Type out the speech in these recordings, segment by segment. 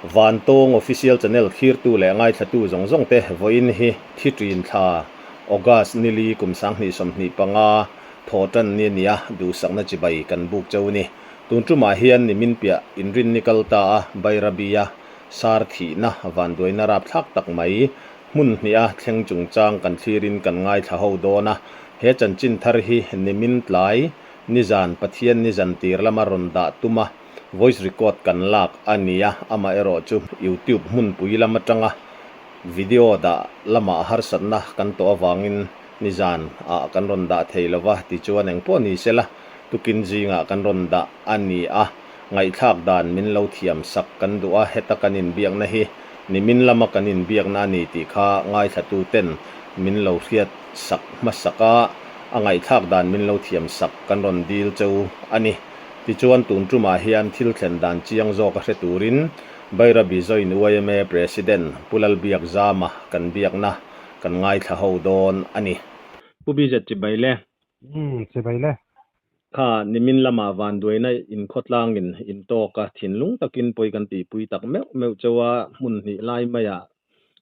Vantawng Official Channel thlirtu leh ngaithlatu zawng zawng te vawiin hi thi ṭin thla August nili kum 2025 thawhṭan ni a ni a, duhsakna chibai kan buk cheu ni. Tun ṭumah hian nimin piah inrinni kal ta a Bairabi-a sar thihna vanduaina rapthlak tak mai hmun hniha thleng chungchang kan thlirin kan ngaithla ho dawn a, he chanchin thar hi nimin tlai nizan Pathian nizan tir lama rawn dah tum a, Voice record kan lak a ni a, amaherawhchu YouTube hmunpui lam atanga video dah lamah harsatna kan tawh avangin nizan ah kan rawn dah thei lova, tichuan engpawh ni sela tukin zingah kan rawn dah a ni a, ngaihthlak dan min lo thiam sak kan duh a, heta kan inbiakna hi nimin lama kan inbiakna a ni tih kha ngaithlatu ten min lo hriat sak hmasak a, a ngaihthlak dan min lo thiam sak kan rawn dil cheu a ni. Tichuan tun tumah hian thil thlen dan chiang zawk a hre turin Bairabi Joint yma President Pu Lalbiakzama kan biakna kan ngaithla ho dawn a ni. Pu BZ chibai le. Umm chibai le. Kha nimin lamah vanduaina inkhawtlangin intawk a, thinlung takin pawi kan tihpui tak meuh meuh cheu a, hmun hnih lai maiah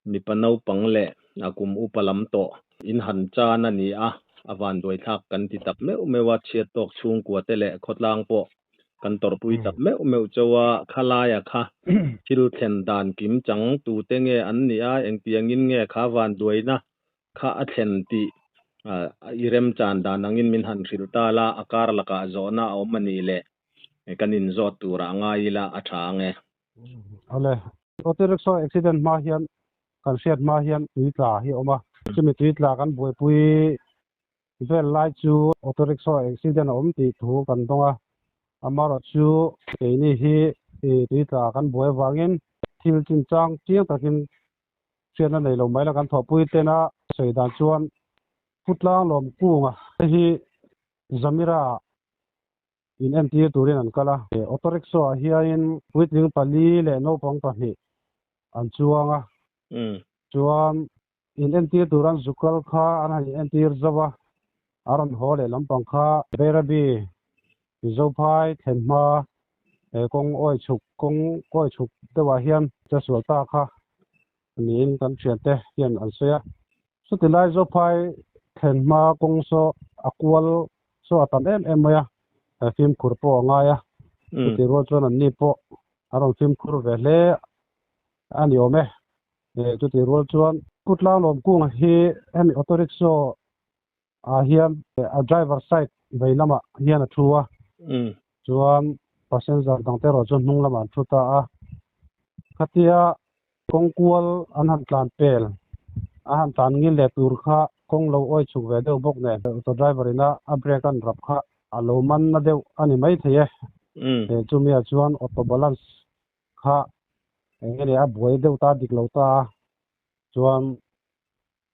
Mipa naupang leh a kum upa lam tawh in han chan a ni a, a vanduaithlak kan ti tak meuh meuh a, chhiat tawk chhungkua te leh khawtlang pawh kan tawrhpui tak meuh meuh chauh a, khalaia kha thil thlen dan kim chang tute nge an nih a, engtiangin nge kha vanduaina kha a thlen tih i remchan dan angin min han hrilh ta la, a kar lakah zawhna a awm a nih leh kan inzawt turah ngai ila a tha ang e. Awle, auto rickshaw accident hma hian kan hriat hma hian tui tla hi a awm a, chumi tui tla kan buaipui vel lai chu auto rickshaw accident a awm tih thu kan dawng a, amaherawh chu keini hi tui tla kan buai avangin thil chinchang chiang takin hriatna nei lo mai la kan thawhpui tena sawi dan chuan Putlang Lawmkunga te hi Zamira In entir turin an kal a. Auto rickshaw ah hianin puitling pali leh naupang pahnih an chuang a. Chuan in entir tur an zu kal kha an han in entir zauh a, a rawn haw leh lampang kha Bairabi Zophai thlen hma kawng awi chhuk kawng kawi chhuk deuhah hian chesual ta kha niin kan thiante hian an sawi a. Chuti lai Zophai thlen hma kawng saw a kual saw a tam em em mai a, fimkhur pawh a ngai a, chuti rual chuan anni pawh a rawn fimkhur ve hle a ni awm e. Chuti rual chuan Pu Tlanglawmkunga hi hemi auto rickshaw ah hian a driver side vei lamah hian a thu a, chuan passenger dangte erawh chu hnung lamah an thu ta a. Khatia kawng kual an han tlan pel, a han tlan ngil leh tur kha kawng lo awi chhuk ve deuh bawk nen auto driver ina a brake an rap kha a lo man na deuh a ni maithei e. Chumi ah chuan auto balance kha eng nge ni a buai deuh ta dik lo ta a, chuan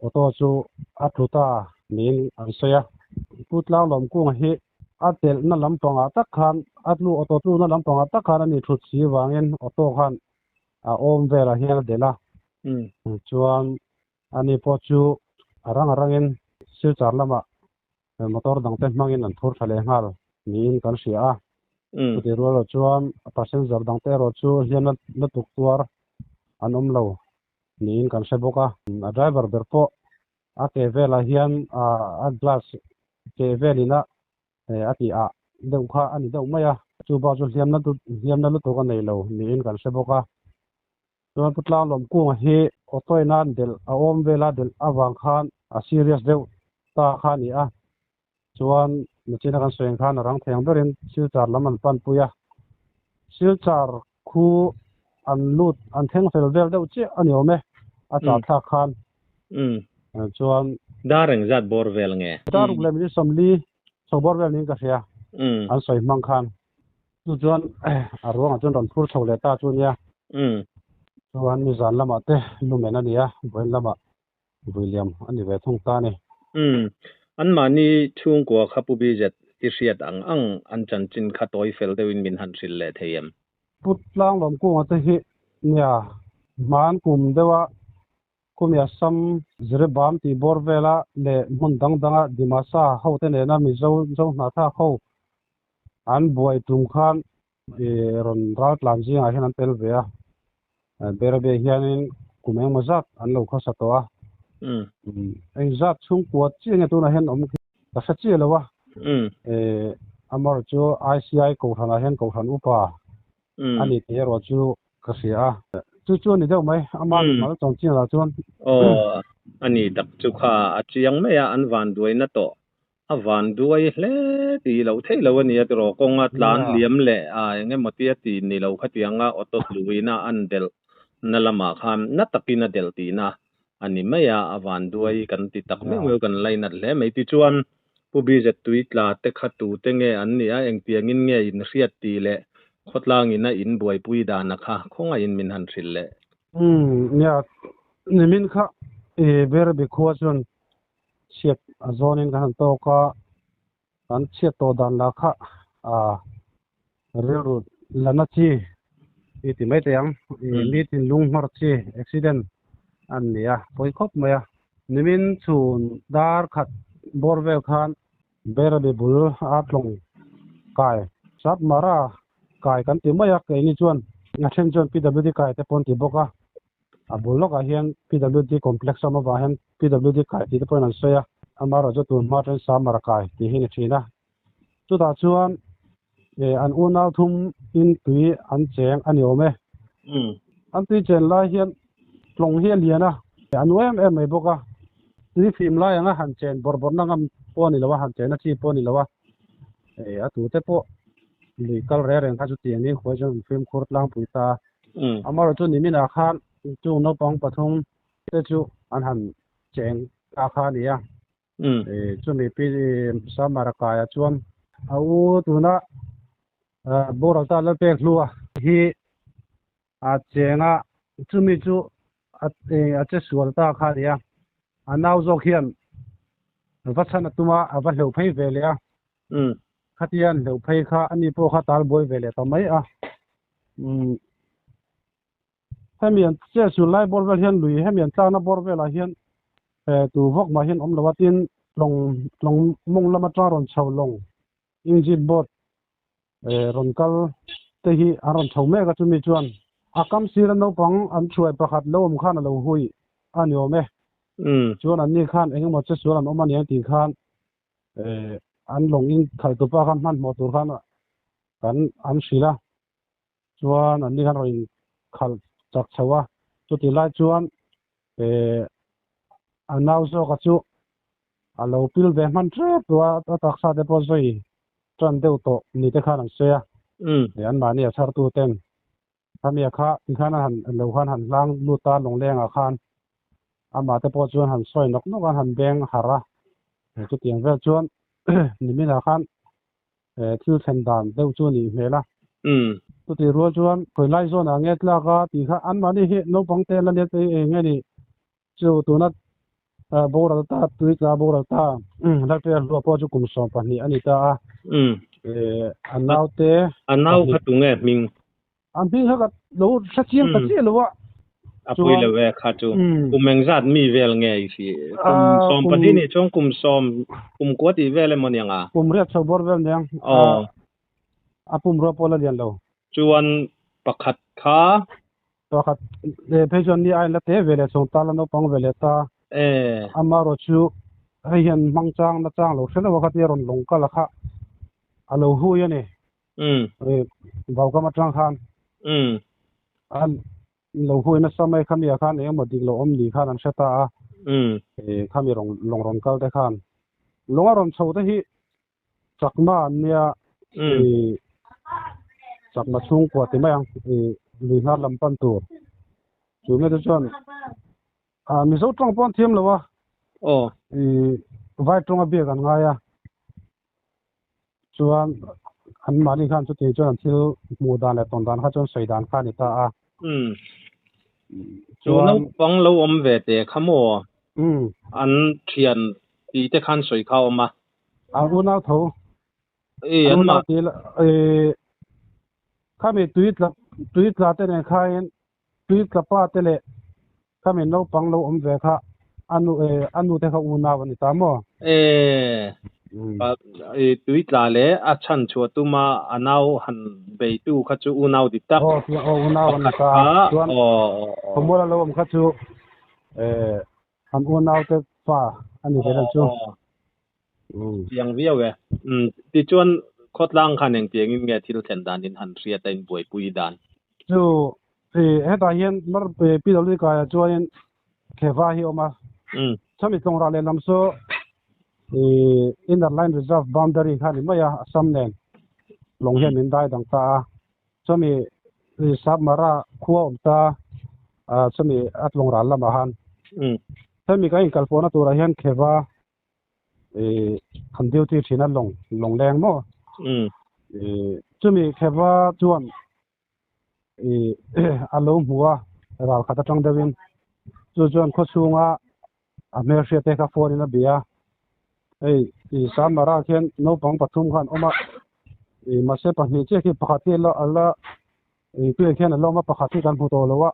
Auto chu a tlu ta niin an sawi a. Pu Tlanglawmkunga hi a telhna lampangah tak khan a tlu auto tluna lampangah tak khan a ni thut si vangin auto khan a awm velah hian a delh a. Chuan ani pawh chu a rang a rangin Silchar lamah motor dangte hmangin an phur tha leh nghal niin kan hria a. Chutih rual chuan passenger dangte erawh chu hliam lutuk tuar an awm lo. niin kan hre bawk a. A driver ber pawh a ke velah hian a glass ke velin a a tih ah deuh kha a ni deuh mai a, chu bak chu hliamna hliamna lutuk a nei lo niin kan hre bawk a. Chuan Pu Tlanglawmkunga hi auto in a delh a awm vela delh avang khan a serious deuh ta kha a ni a, chuan nachina kan sawi ang khan a rang thei ang berin Silchar lam an panpui a, Silchar Khu an lut an thleng fel vel deuh chiah a ni awm e, a chah thlak khan. Chuan. Dar engzat bawr vel nge? Dar ruk leh minute 40 chho bawr vel niin ka hria, an sawi hmang khan. Chu chuan a ruangah chuan rawn phur chho leh ta chu a nia. Chuan nizan lamah te lumen a ni a, vawiin lamah William a ni ve thung ta a ni. Umm, anmahni chhungkua kha Pu BZ i hriat ang ang an chanchin kha tawi fel deuhin min han hrilh leh thei em? Pu Tlanglawmkunga te hi nia hman kum deuha Kumia Sam Ziribam tih bawr vela leh hmun dang danga Dimasa hote nena Mizo Zohnahthlak ho an buai tum khan i rawn ral tlan zingah hian an tel ve a. Berabe hianin kum engemaw zat an lo khawsa tawh a. Eng zat chhungkua chiah nge tunah hian awm khi ka hre chiah lo a. Amaherawh chu ICI Kohhranah hian Kohhran upa a ni tih erawh chu ka hria a. Chu chu a ni deuh mai, ama mal chawn chiang lah chuan. Aw, a ni tak chu kha a chiang mai a, an vanduaina tawh A van duai hle tih loh theih lo a nia tiraw, kawnga tlan liam leh a eng emaw tia ti ni lo khatianga auto tluina an delh na lamah khan na takin a delh tihna a ni mai a, a van duai kan ti tak meuh meuh kan lainat hle mai. Tichuan, Pu BZ Tuitla te kha tute nge an nih a, engtiangin nge in hriat tih leh khawtlangin a in buaipui dana kha khawngaihin min han hrilh leh. Umm nia, nimin kha i Berbi khua chuan Chhiat a zawnin kan han tawk a, kan chhiat tawh dan lah kha rilru la na chi i ti mai thei ang. Mi thinlung hmar chi accident a ni a, pawi khawp mai a. Nimin chhun dar khat bawr vel khan Bairabi bul a tlawng kai Satmara kai kan ti mai a, keini chuan a then chuan PWD kai te pawh an ti bawk a. A bul lawkah hian PWD complex a awm avang hian PWD kai tih te pawhin an sawi a, amaherawhchu tun hma atangin Samar kai tih hi a ni thin a. Chutah chuan an unau thum in tui an cheng a ni awm e. An tui chen lai hian tlawng hi a lian a, a nu em em mai bawk a. Tui fim lai anga han chen bawrh bawrhna ngam pawh a ni lo a, han chen a chi pawh a ni lo a. A tute pawh lui kal reng reng kha chutiangin khuai chuan an fimkhur tlangpui ta a. Amaherawh chu niminah khan chung naupang pathum te chu an han cheng ta kha a ni a. Chumi pi Samara kaia chuan a u tuna boral ta Lalpek Hlua hi a cheng a, chumi chu a che sual ta kha a ni a. A nau zawk hian va chhan a tum a, a va hleuh phei ve leh a. Khatian hleuh phei kha ani pawh kha tal buai ve leh ta mai a. Umm hemi an che sul lai bawr vel hian lui hemi an tlakna bawr velah hian eh tu vawk mah hian awm lo a tin tlawng tlawng mawng lam atanga rawn chho lawng engine boat eh rawn kal te hi an rawn chho mek a chumi chuan a kam sira naupang an thuai pakhat lo awm khan a lo hui a ni awm e chuan an ni khan eng emaw che sual an awm a ni ang tih khan eh an lawng in khalh tupa khan hmanhmawh tur khan kan an hrilh a chuan an ni khan rawn in khalh chak chho a chutih lai chuan eh a nau zawka chu a lo pil ve hman tep tawh a a taksa te pawh zawi tan deuh tawh ni te khan an sawi a eh an mahni a chhar tu ten khami a kha tikhan a han lo khan han hlang lut a lawnglengah khan amah te pawh chuan han sawi nawk nawk a han beng harh a chutiang vel chuan niminah khan thil thlen dan deuh chu a nih hmel a. Chutih rual chuan khawi lai zawnah nge tlak a tih kha anmahni hi naupang te la let eng nge ni chu tuna boral ta tui tla boral ta Lalpui a hlua pawh chu kum 12 a ni ta a. A naute A nau kha tunge hming? An hming kha ka lo hre chiang ta chiah lo a. A pui lo e kha chu. Kum engzat mi vel nge i hri? Kum 12 nih chuan kum sawm kum kua tih vel emaw niang a? Kum riat chho bawr vel niang. A pum rual pawh la lian lo. Chuan pakhat kha? Pakhat phei chuan ni ain la te ve leh chhawng ta la naupang ve leh ta. Amaherawh chu hei hian hmang chang na chang lo hre lo a khatia rawn lawng kal a kha a lo hui a ni. Vaukam atang khan an lo hui nasa mai khami ah khan engemaw dik lo awm ni khan an hre ta a khami rawn lawng rawn kal te khan lawng a rawn chho te hi chakma an nia chakma chhungkua ti mai ang lui hnar lam pan tur chu nge te chuan Mizo tawng pawh an thiam lo a vai tawnga biak an ngai a. Chuan an mahni khan chutiang chuan an thil hmuh dan leh tawn dan kha chuan sawi dan kha a ni ta a. Umm. Chu naupang lo awm ve te kha maw? Umm. An thian tih te khan sawi kha a awm a. An unau tho. Ei an mah. Khami tui tla tui tla te nen khain tui tla pa te leh khami naupang lo awm ve kha a nu a nu te kha unau a ni ta maw? Ee. Tui tla leh a chhan chhuah tuma a nau han beitu kha chu unau dik tak Aw unau an ni pakhat ta kha chuan aw aw aw khawmual a lo awm kha chu an unau te fa a ni ve ang chu. Aw chiang viau e. Tichuan khawtlang khan engtiangin nge thil thlen dan in han hriat a in buaipui dan? Chu hetah hian PWD kaiah chuanin Kheva hi a awm a. Chami tlawng lehlam chu Inner Line Reserve Boundary kha a ni mai a, Assam nen lawng hian min dai dang ta a. Chumi Sapmara khua awm ta chumi a tlawng ral lamah khan hemi kan inkalpawhna turah hian Kheva an duty thin a lawng lawng leng maw? Chumi Kheva chuan a lo hmu a, ral khat atang deuhin chu chuan khaw chhunga a hmelhriat te kha phone in a bia a, hei i Samara khian naupang pathum khan awm a, i mahse pahnih chiah khi pakhat hi a la i tuiah khian a la awm a, pakhat hi kan hmu tawh lo a,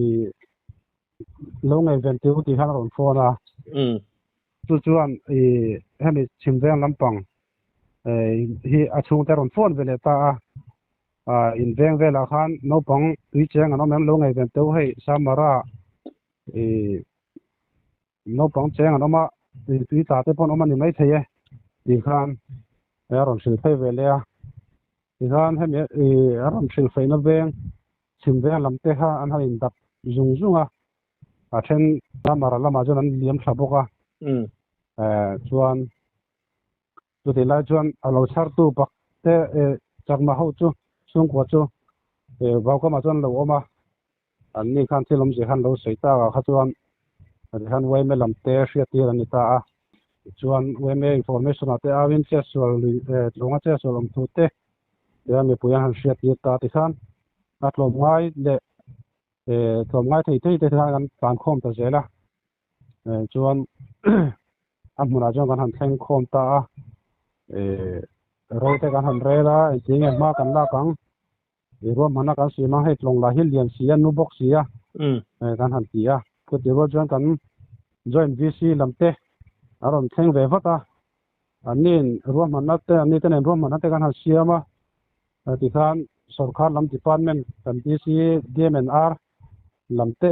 i lo ngaihven tih u tih khan a rawn phone a. Chu chuan i hemi chhim veng lampang hi a chhungte a rawn phone ve leh ta a. In veng velah khan naupang tui cheng an awm em lo ngaihven teuh hei Samara i naupang cheng an awm a tui tla te pawh an awm a ni maithei e tih khan a rawn hrilh phei ve leh a. Tikhan hemi i a rawn hrilh feihna veng chhim veng lam te kha an han indap zung zung a, a then Samara lamah chuan an liam thla bawk a. Chuan chutih lai chuan a lo chhartu pak te chakma ho chu chhungkua chu vaukamah chuan an lo awm a, an ni khan thil awmzia khan lo sawi tak ah kha chuan tikhan yma lam te hriattir an ni ta a, tichuan yma information ah te auin chetsual lui tlawnga chetsual awm thu te tia mipui an han hriattir ta tikhan a tlawmngai leh tlawmngai thei thei te khan an tlankhawm ta zel a. Chuan a hmunah chuan kan han thleng khawm ta a, ro te kan han rel a, engtin nge hma kan lak ang, i ruahmanna kan siam ang, hei tlawng lah hi lian si a, nu bawk si a, kan han ti a. Chutih rual chuan kan joint VC lam te a rawn thleng ve vat a, anniin ruahmanna te, anni te nen ruahmanna te kan han siam a, tikhan sorkar lam department kan DC, DMNR lam te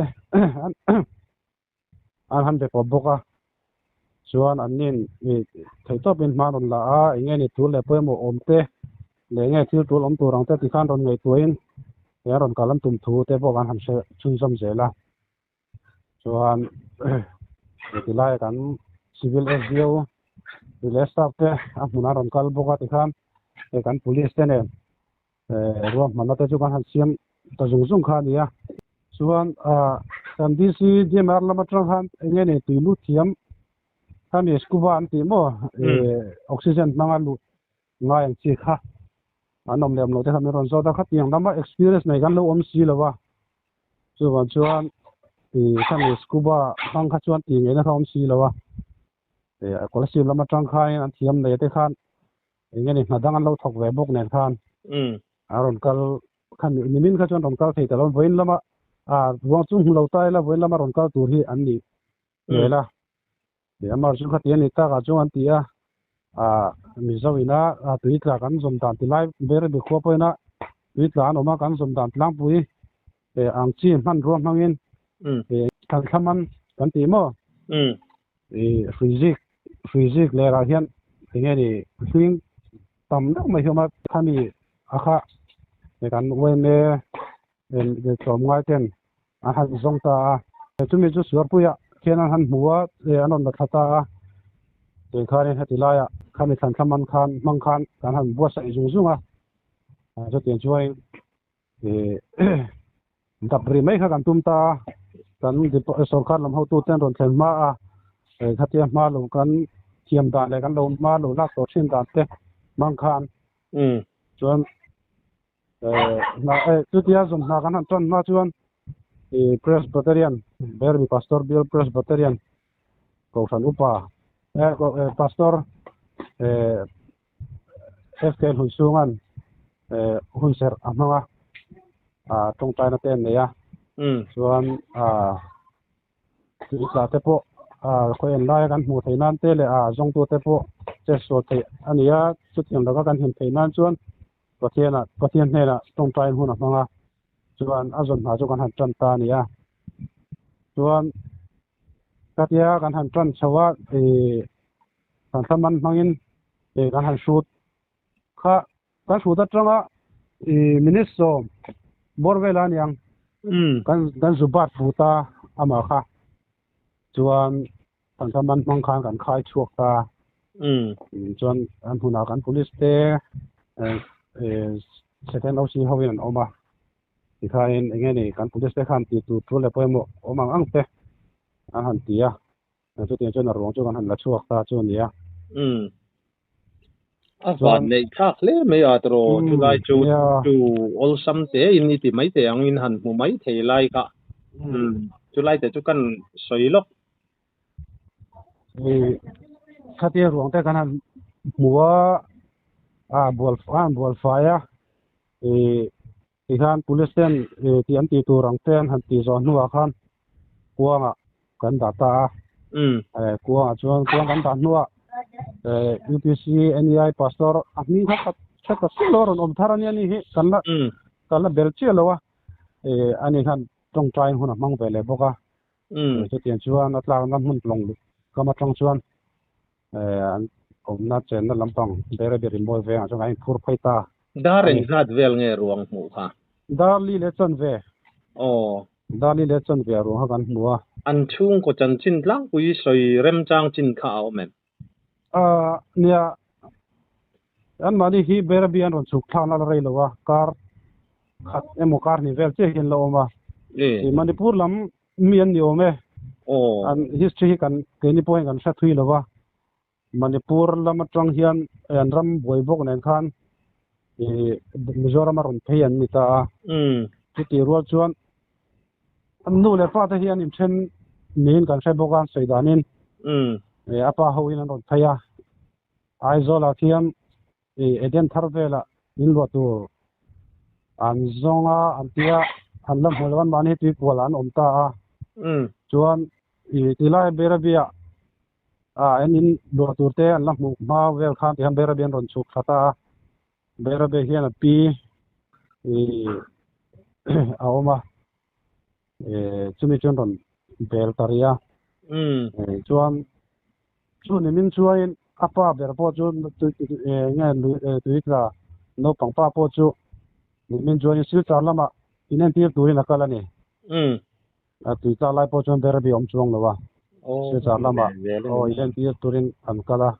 an han be pawp bawk a, chuan an nin theihtawpin hma rawn la a, eng nge ni tul leh pawimawh awm te leh eng nge thil tul awm tur ang te tikhan rawn ngaihtuahin he a rawn kal an tum thu te pawh kan han hre chhunzawm zel a, chuan hetilaia kan civil SDO leh staff te a hmunah an rawn kal bawk a tikhan hei kan police te nen ruahmanna te chu kan han siam ta zung zung kha a ni a. Chuan kan DC DMR lam atang khan eng nge ni tui lut thiam khami scuba an tih maw oxygen hmanga luh ngai ang chi kha an awm leh awm loh te kha min rawn zawt a, khatiang lama experience nei kan lo awm si lo a, chuvang chuan khami scuba hmang kha chuan tih ngeina kha awm si lo a, Kolasib lam atang khain an thiam nei te khan eng nge ni hna dang an lo thawk ve bawk nen khan a rawn kal khan nimin kha chuan rawn kal thei ta lo vawiin lama a ruang chu hmu lo ta ila vawiin lama rawn kal tur hi an ni hmel a amah chu khati a ni takah chuan an ti a a Mizo ina tui tla kan zawm dan ti lai ber bi khua pawhin a tui tla an awm a kan zawm dan tlangpui ang chi hmanrua hmangin thlan thlaman kan ti maw hrui zik hrui zik lerah hian eng nge ni hling tam deuh mai hi awm a khami a kha kan yma tlawmngai ten an han zawng ta a chumi chu suarpuiah khian an han hmu a an rawn la thla ta a tikhanin heti laiah khami thlan thlaman khan hmang khan kan han buatsaih zung zung a chutiang chuan Dap ri mai kha kan tum ta a, kan sorkar lam hotute an rawn thlen hma a, khatia hma lo kan thiam dan leh kan lo hma lo lak tawh thin dan te hmang khan chuan chutia zawm hna kan han tan hma chuan Presbyterian Berbi Pastor Bial Presbyterian Kohhran Upa Pastor FK Hlunchhunga'n hun serh a hmang a, tawngtaina te an nei a, chuan tui tla te pawh khawi en laia kan hmuh theih nan te leh a zawngtute pawh chetsual theih a ni a, chutiang laka kan him theih nan chuan Pathianah Pathian hnenah tawngtain hun a hmang a, chuan a zawn hna chu kan han tan ta a ni a. Chuan khatia kan han tan chho a, ih kan thlaman hmangin ih kan han hrut kha kan hrut atanga ih minute sawm bawr vel a niang kan kan zu bat fu ta amah kha chuan kan thlaman hmang khan kan khai chhuak ta chuan an hmunah kan police te second OC hovin an awm a tikhain eng nge ni kan police te khan tih tur thu leh pawimawh awm ang ang te an han ti a. Chutiang chuan a ruang chu kan han la chhuak ta chu a ni a. Umm. A van neih thlak hle mai a tiraw chulai chu chu awlsam te in i ti mai thei ang in han hmu mai thei lai kha. Umm. Chulai te chu kan sawi lawk. Khatia ruang te kan han hmu a, a bual a han bual fai a, ih Tikhan police ten tih an tih tur ang te an han tih zawh hnuah khan kuangah kan dah ta a. Kuangah chuan kuang kan dah hnuah UPC NEI pastor a hming kha ka hre ta si lo a rawn awm thar a nia ni hi kan la kan la bel chiah lo a. Ani khan tawngtaiin hun a hmang ve leh bawk a. Chutiang chuan a tlakna hmun tlawng kam atang chuan an awmna chenna lampang Berabi Rimbawi vengah chuan kan inphur phei ta. Dar engzat vel nge ruang hmuh kha? Dar li leh chanve. Aw. Dar li leh chanve a ruang kha kan hmu a. An chhungkaw chanchin tlangpui sawi remchang chin kha a awm em? Aaa nia, anmahni hi Berabi an rawn chhuk thlakna la rei lo a, kar khat emaw kar hnih vel chiah hi an la awm a. Manipur lam Mi an ni awm e. An history hi kan keini pawh hian kan hre thui lo va. Manipur lam atang hian an ram buai bawk nen khan ih Mizoram a rawn phei an ni ta a. Chutih rual chuan an nu leh pa te hi an inthen niin kan hre bawk a sawi danin a pa ho in an rawn phei a. Aizawlah khian ih Eden thar velah in luah tur an zawng a an tia an la hmu lo an mahni tui kual an awm ta a chuan ih tilai Bairabi ah ah an in luah tur te an la hmuh hma vel khan tihian Bairabi an rawn chhuk thla ta a Bairabi hian a pi ih a awm a ih chumi chuan rawn bel ta rih a chuan Chu ni min chuain a pa ber pawh chu nge tui tla naupang pa pawh chu ni min chuain Silchar lamah inentir turin a kal a ni. A tui tlak lai pawh chuan ber a bi awm chuang lo a, Silchar lamah aw inentir turin an kal a.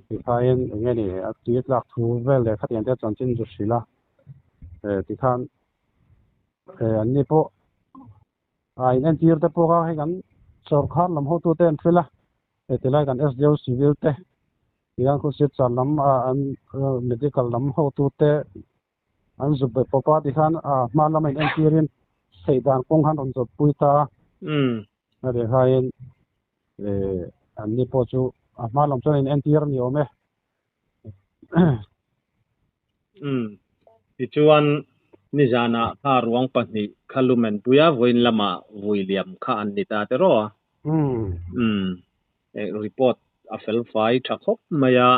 Tikhain eng nge ni a tui tlak thu vel leh khatiang te chanchin zu hrilh a, tikhan anni pawh A inentir te pawh kha hei kan sawrkar lam hotute an hrilh a, heti lai kan SDO civil te tihian khawsir char lam an medical lam hotute an zuk ve pawp a tikhan a hma lama inentirin theih dan kawng khan rawn zawtpui ta a. A leh haiin anni pawh chu a hma lam chuan inentir a ni awm e. Umm. Tichuan, nizanah kha ruang pahnih kha lumen puia vawiin lamah vui liam kha an ni ta tiraw a? Umm. Report a fel fai tha khawp mai a,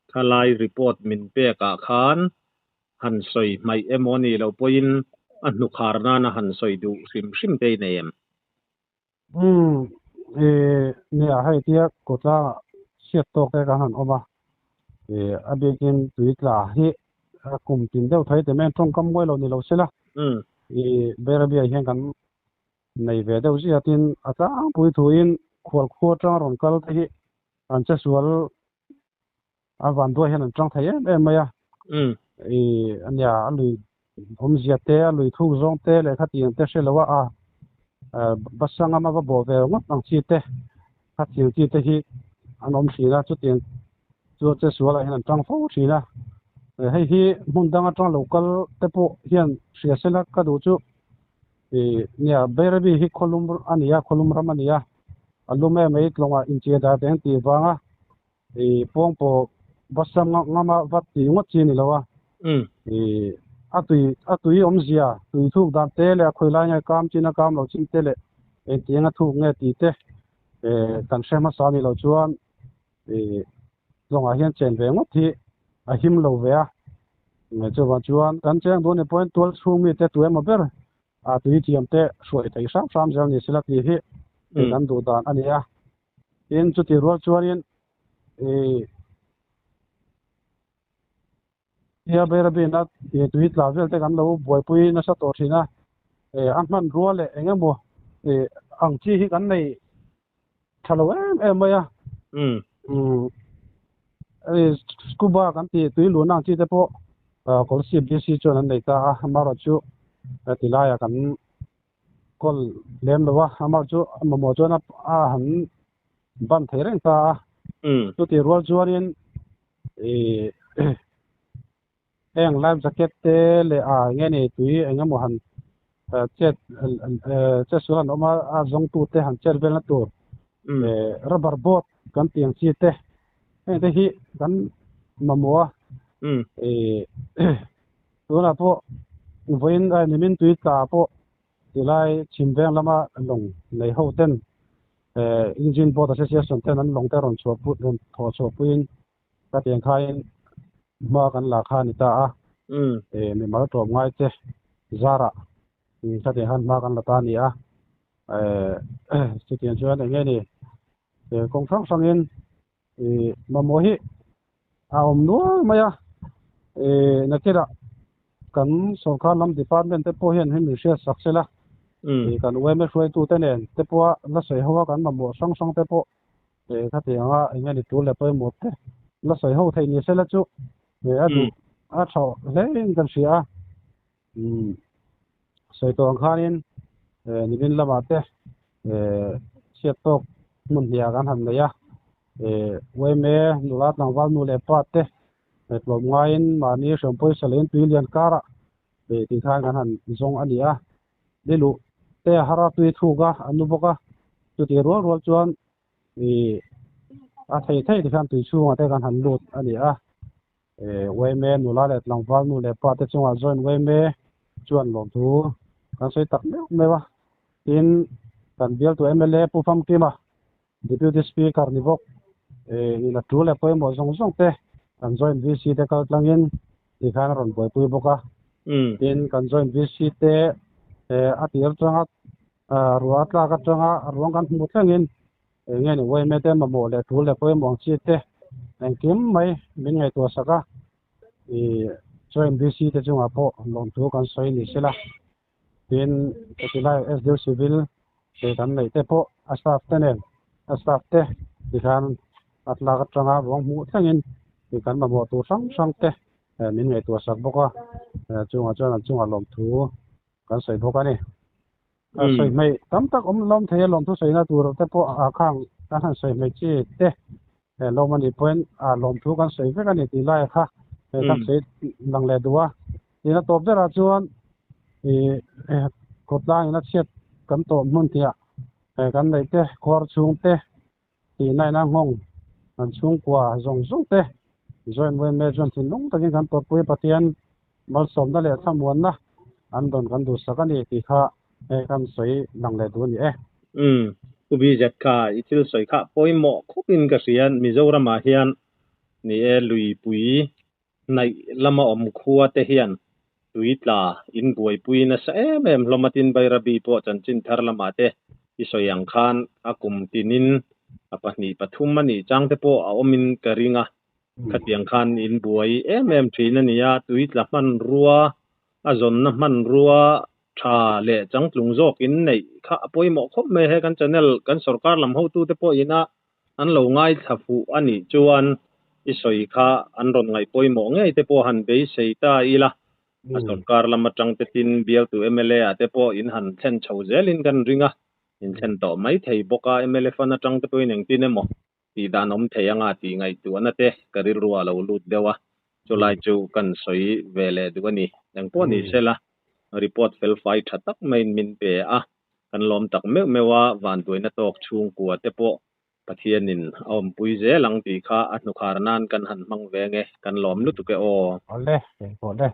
thalai report min pekah khan han sawi hmaih emaw ni loh pawhin a hnukhar nana han sawi duh hrim hrim te i nei em? Umm eh nia hei tia kawtlangah chhiat tawk te kan han awm a, eh a biakin tui tla hi a kum tin deuh thei te mai tawngkam muai lo ni lo se la, eh Bairabi ah hian kan nei ve deuh ziah tin a tlangpui thuin khualkhua atanga rawn kal te hi an che sual a van duai hian an tang thei em em mai a i ania a lui awmzia te a lui thuk zawng te leh khatiang te hre lo a a basanga ma va bawh ve ngawt ang chi te khatiang chi te hi an awm thin a chutiang chu che sualah hian an tang fo thin a hei hi hmun dang atang lo kal te pawh hian hria sela ka duh chu i nia Bairabi hi khawlum a ni a khawlum ram a ni a a lum em mai tlawngah inchei dar te an tih vanga I pawng pawh bus a ngama vat tih ngawt chi a ni lo a. I a tui a tui awmzia tui thuk dan te leh a khawi lai nge kam chin a kam lo chin te leh engtiang a thuk nge tih te Kan hre hmasa a nih loh chuan lawngah hian chen ve ngawt hi a him lo ve a. Chuvang chuan kan cheng duh a nih pawhin tual chhung mite tu emaw ber a tui thiam te hruai thei hram hram zel ni sela tih hi kan duh dan a ni a. Tin, chutih rual chuanin Nia Bairabina tui tla vel te kan lo buaipui nasa tawh thin a, a hmanrua leh eng emaw ang chi hi kan nei tha lo em em mai a. Scuba kan tih tui luhna ang chi te pawh Kawlsip DC chuan an nei ta a, amaherawhchu tilaiah kan kawl lem lo a, amaherawhchu a mamawh chuan a han ban thei reng ta a. Chutih rual chuanin Ih heng life jacket te leh ah eng nge ni tui eng emaw han chet chet sual an awm a a zawng tu te han chet vel na tur eh rubber boat kan tih ang chi te heng te hi kan mamawh a ih tunah pawh vawiin nimin tui tla pawh tilai chhim veng lama lawng nei ho ten Engine Boat Association ten an lawng te rawn chhuah put rawn thawh chhuah puiin ka tiang khain hma kan la kha a ni ta a. Mimal tlawm ngai te zarah ka tiang khan hma kan la ta a ni a. Chutiang chuan eng nge ni kawng hrang hrangin mamawh hi a awm nual mai a. Nakinah kan sorkar lam department te pawh hian hemi hriat sak sela kan yma hruaitute nen te pawha la sawi ho a kan mamawh hrang hrang te pawh khatiang a eng nge ni tul leh pawimawh te la sawi ho theih ni sela chu a duh a tha hle in kan hria a. Sawi tawh ang khanin nimin lamah te chhiat tawk hmun hniah kan han nei a, yma nula tlangval nu leh pa te tlawm ngaiin mahni hriam pawisa leiin tui lian karah tih khan kan han zawng a ni a, ni luh te a har a tui thuk a an nu bawk a, chutih rual rual chuan a thei thei te khan tui chhungah te kan han lut a ni a. Yma nula leh tlangval nu leh pa te chungah join yma chuan lawmthu kan sawi tak meuh meuh a, tin kan bialtu mla Pu Famkima Deputy Speaker ni bawk in a tul leh pawimawh zawng zawng te kan join VC te kal tlangin tikhan a rawn buaipui bawk a, tin kan join VC te a tir atanga ruah a tlak atanga ruang kan hmuh thlengin Eng nge ni yma te mamawh leh tul leh pawimawh ang chi te engkim mai min ngaihtuah sak a, ih chuan MBC te chungah pawh lawmthu kan sawi ni sela, tin chutih SDO Civil te kan neih te pawh a staff te nen a staff te tikhan a tlak atanga ruang hmuh thlengin ih kan mamawh tur hrang hrang te min ngaihtuah sak bawk a, chungah chuan an chungah lawmthu kan sawi bawk a ni. A sawi hmeih tam tak awm lawm thei a lawmthu sawina tur te pawh a khang kan han sawi hmeih chi te lawm a nih pawhin a lawmthu kan sawi vek a ni tih lai kha kan sawi lang leh duh a. Tin a tawp berah chuan ih khawtlang in a chhiat kan tawh hmun tihah kan neih te khuar chhung te tih naina nghawng kan chhungkua zawng zawng te join yma chuan thinlung takin kan tawrhpui Pathian malsawmna leh thlamuanna an dawn kan duhsak a ni tih kha hei kan sawi lang leh duh a ni e. Umm, Pu BZ kha i thil sawi kha pawimawh khawpin ka hria, Mizoramah hian ni e luipui hnaih lama awm khua te hian tui tla in buaipui nasa em em hlawm a, tin Bairabi pawh chanchin thar lamah te i sawi ang khan a kum tinin a pahnih pathum a nih chang te pawh a awmin ka ring a, khatiang khan in buai em em thin a ni a, tui tla hmanrua a zawnna hmanrua tha leh changtlung zawk in neih kha a pawimawh khawp mai he kan channel kan sorkar lam hotute pawh ina an lo ngaithla fuh a nih chuan i sawi kha an rawn ngaih pawimawh ngei te pawh han beisei ta ila, a sorkar lam atang te tin bialtu mla ah te pawh in han thlen chho zelin kan ring a, in thlen tawh mai thei bawk a, mla fund atang te pawhin engtin emaw tih dan awm thei anga tih ngaihtuahna te ka rilru a lo lut deuh a, chulai chu kan sawi ve leh duh a ni. Engpawh ni sela report felfai tha tak maiin min pe a, kan lawm tak meuh meuh a, vanduaina tawk chhungkua te pawh Pathianin a awmpui zel ang tih kha a hnukhar nan kan han hmang ve nge, kan lawm lutuk e aw. Awle, engpawh le.